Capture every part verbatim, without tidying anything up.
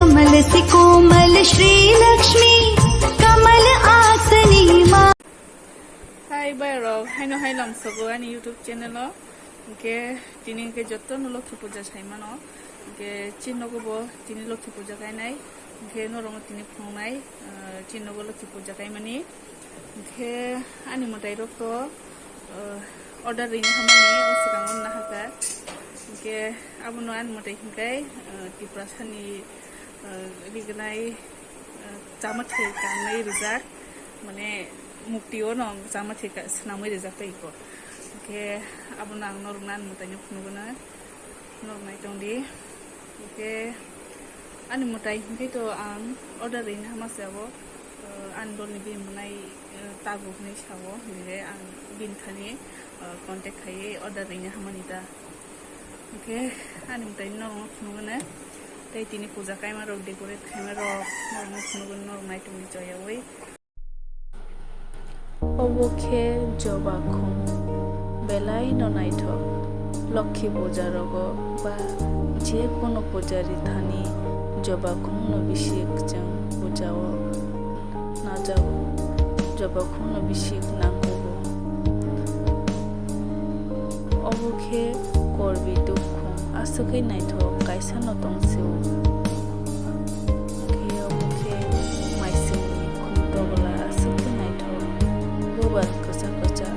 कमल से कोमल श्री लक्ष्मी कमल आसनी मा। Hai bai rok, haino hai lamsogo ani YouTube channel o. Hingke tini hingke jotono Lokhi puja sai mano. Hingke chini nogo bo tini Lokhi puja kainai. Hingke norokno tini phunuknai, eh, chini nogo Lokhi puja kaimani. Hingke ani mwtai rok to, eh, order rini hamani o swkango nahaka. Hingke abono ani mwtai hingke, eh, Tiprasani, eh, rignai, eh, chamathai kanwi rijak, mane mukti o no chamathai ka-, swnamwi rijak tei iko. Hingke abono ang norokno ani mwtaino phunukgwno, norok nai tongdi. Hingke ani mwtai hingke to ang order rini hama se abo, eh, ani dolni bini mwnai, eh, tago hinui sao, hingke ang bini thani, eh, contact khaiwi order rini hamani ta. Hingke ani mwtai norokno phunukgwno, tei tini puja kaima rok, decorate khaima rok norokno phunukgwno, norok nai tongdi choyawi. Obo khe joba khum, belai no naithok. Lokhi puja rogo ba je kono pujari thani joba khum no bisik chwng puja o najago, joba khum no bisik nangkugo. Obo khe korbi duk khum, aswk khe naithok kaisa no tong se o. Khe obo khe maisingni khum togla aswk khe naithok, bubar kwchak kwchak.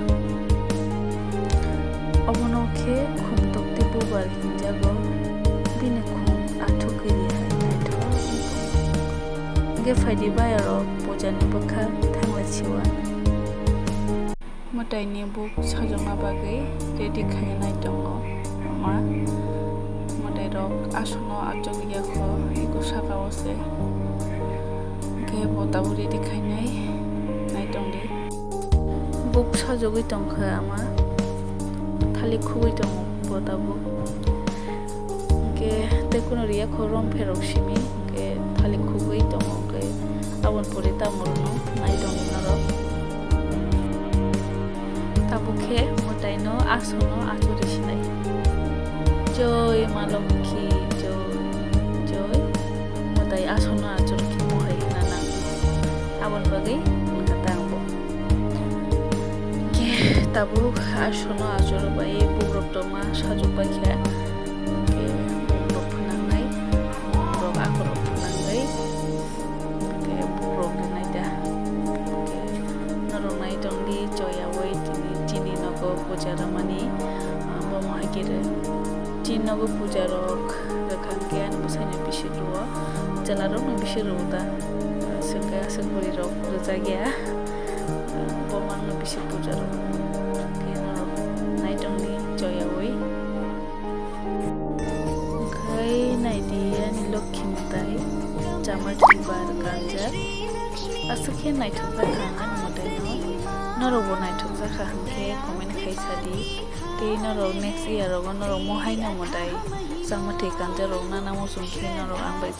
Obono khe khum tokti bubar hinjago, bini khum athuk kiri hai naithok. Hingkhe phaidi bayarok pujani bwkhak thanglai siwa. Mwtaini buk sajokna bagwi ready khainai tongo ama. Mwtairok asono achukya kho, eko saka o se. Hwnkhe bo tabuk ready khainai, nai tongdi. Buk sajogwi tongkha ama, thalik khugwi tongo bo tabuk. Hwnkhe tei kuno riya kho rom pherok simi, hwnkhe thalik khugwi tongo, hwnkhe aboni pore tamo rwno nai tongdi norok. Tabuk khe mwtaino asono achori sinai. Joi ma Lokhi, joi, joi. Mwtai asono achori khe mohai hwna nang. Aboni bagwi wngkha ta ang bo. Hwnkhe tabuk asono achoro bai bukrok tongma sajwk bai khe. Hwnkhe bukrok phnangnai, bukrok akorok phnangwi, hwnkhe bukrok rinai da. Hwnkhe norok nai tongdi, choyawi tini chini nogo puja rwmani, ah, bomo hai khe rw. Chini nogo puja rok rwkha hwnkhe ani bwsaino bisi rwo, chwla rokno bisi rwo da. Aswk khe aswk bwrwi rok rwjakya, ah, bomo angno bisi puja rwo. Hwnkhe norok nai tongdi, choyawi. Hwnkhe naidi ani Lokhi mwtai, chama kibar kanjak. Aswk khe naithok jakha ang ani mwtaino. Norokbo naithok jakha hwnkhe comment khai sadi. Tei norok next year rogo norok mohaino mwtai chama thwi kanjak rok nana muchung khe norok ang bai,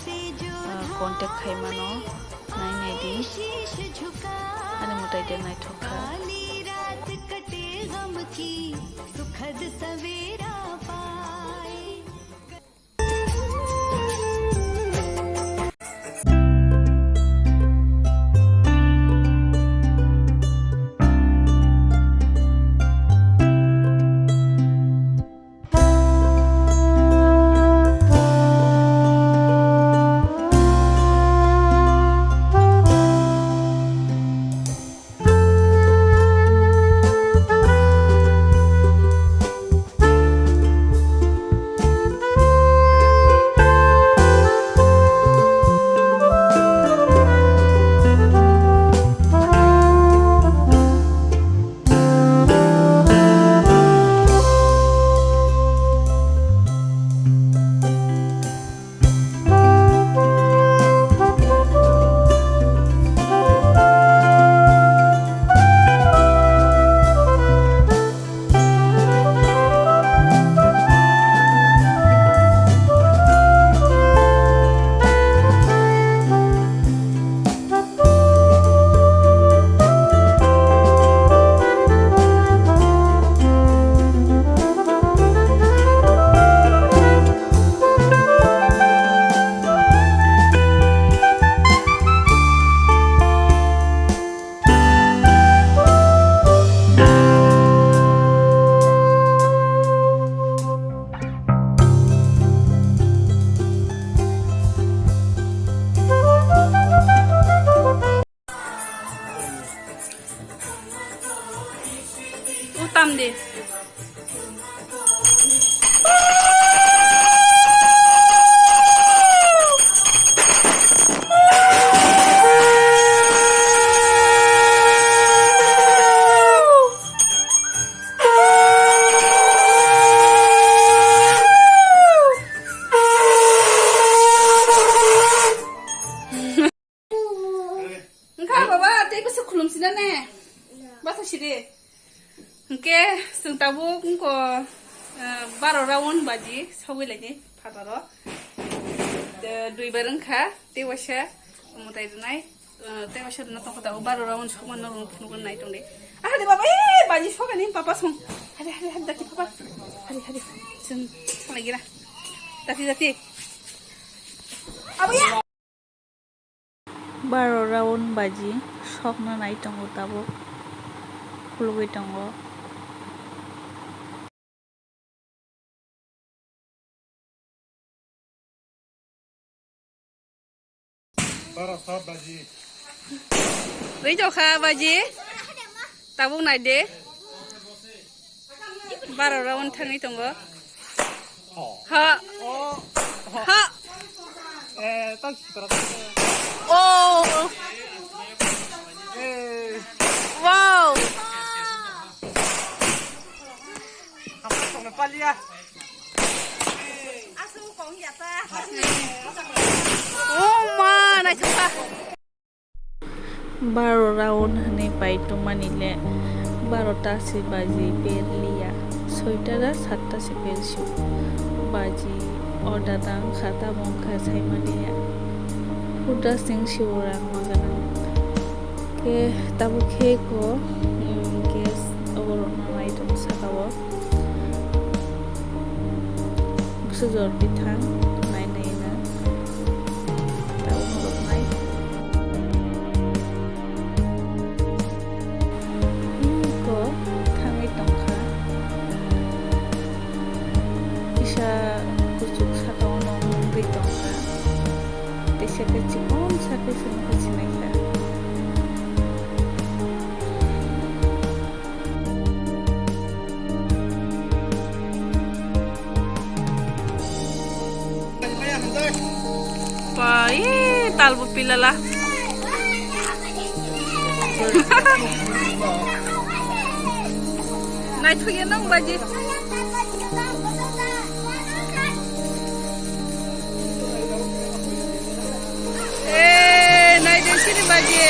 ah, contact khai mano. Nai naidi. Ani mwtai de naithok kha. Tam di. Wngkha baba, tei bwswk khulumsina ne? Basa sidi. Hwnkhe chwng tabuk wngkha, eh, baro round baji sogwi laini phataro. Eh, duibar wngkha, tei waisa mwtai rwnai, eh, tei waisa rwna tongkha tabuk baro round sokma norok phunukna nai tongdi. Ah, hade baba, eh, baji sokani papa song. Hade, hade, hade, dati papa. Hade, hade, chwng thanglaigira. Dati, dati. Abo ya. Baro round baji sokna nai tongo tabuk, khulugwi tongo. Baro sat baji. Rijokha baji. Tabuk naide. Baro round thangwi tongo. Oh. Ha. Oh. Ha. Eh, tang sitra. Oh. Eh. Wow. Apa song palia? Oh ma, naithokha. Baro round hwnwi pai tongmani le, barota se baji bel liya, soita da satta se bel sio. Baji order da wngkha, tamo wngkha saimaliya. Huda sing sio rang ma ganang. Khe tabuk khe ko, mm, gas obo rwna nai tong saka o. Bwswk jor bithang nai nai na. Tabuk rwknai. Ko thangwi tongkha. Kisa kuchuk saka o nongwi tongkha. Teisa khe chikon sakhe se nokha sinaikha. Pai, talbo pilala. Naithokya nang baji. Eh, naidi sini baji.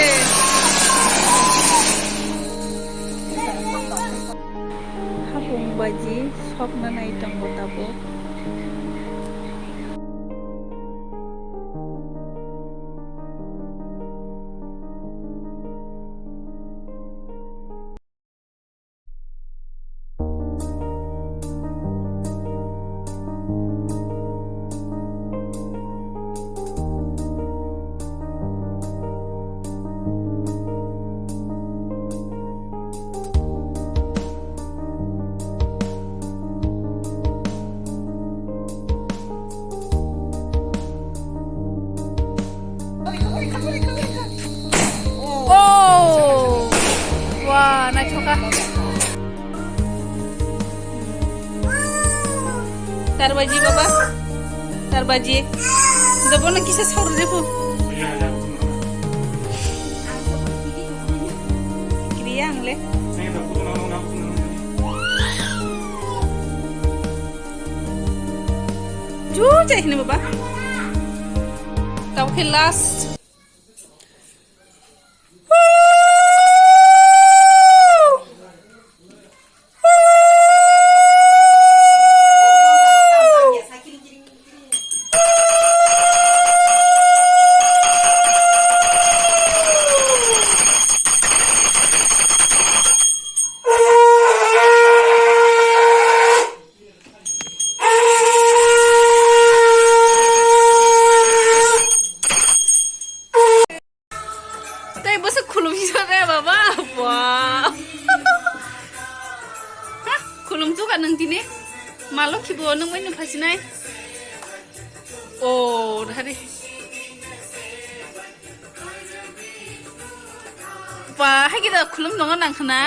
Hapung baji sokna nai tongo tabuk. Oh! Wah, naithoka. Tarbaji baba. Tarbaji. Dobo no kisa saur de pu. Kriya ang le. Jujai hini baba. Tau ke last. Tei bwswk khulum hisa re baba. Wah. Ha, khulum tuka nung tini. Malo khibo nung bai nung phasinai. Oh, hari. Ba, hai kita khulum nongo nang khna.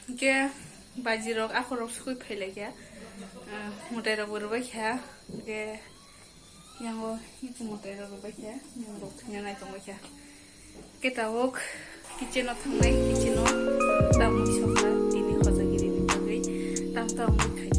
Hwnkhe bajirok akhorok sukui phailaikha, ah, mwtairokbo rwbaikha, hwnkhe yango ipu mwtairok rwbaikha, mwngrok thwina naitongbaikha. Hwnkhe tabuk kitchen-o thangnai, kitchen-o tamni sokha tini hojagiri ni bagwi tam tam wngwi khai.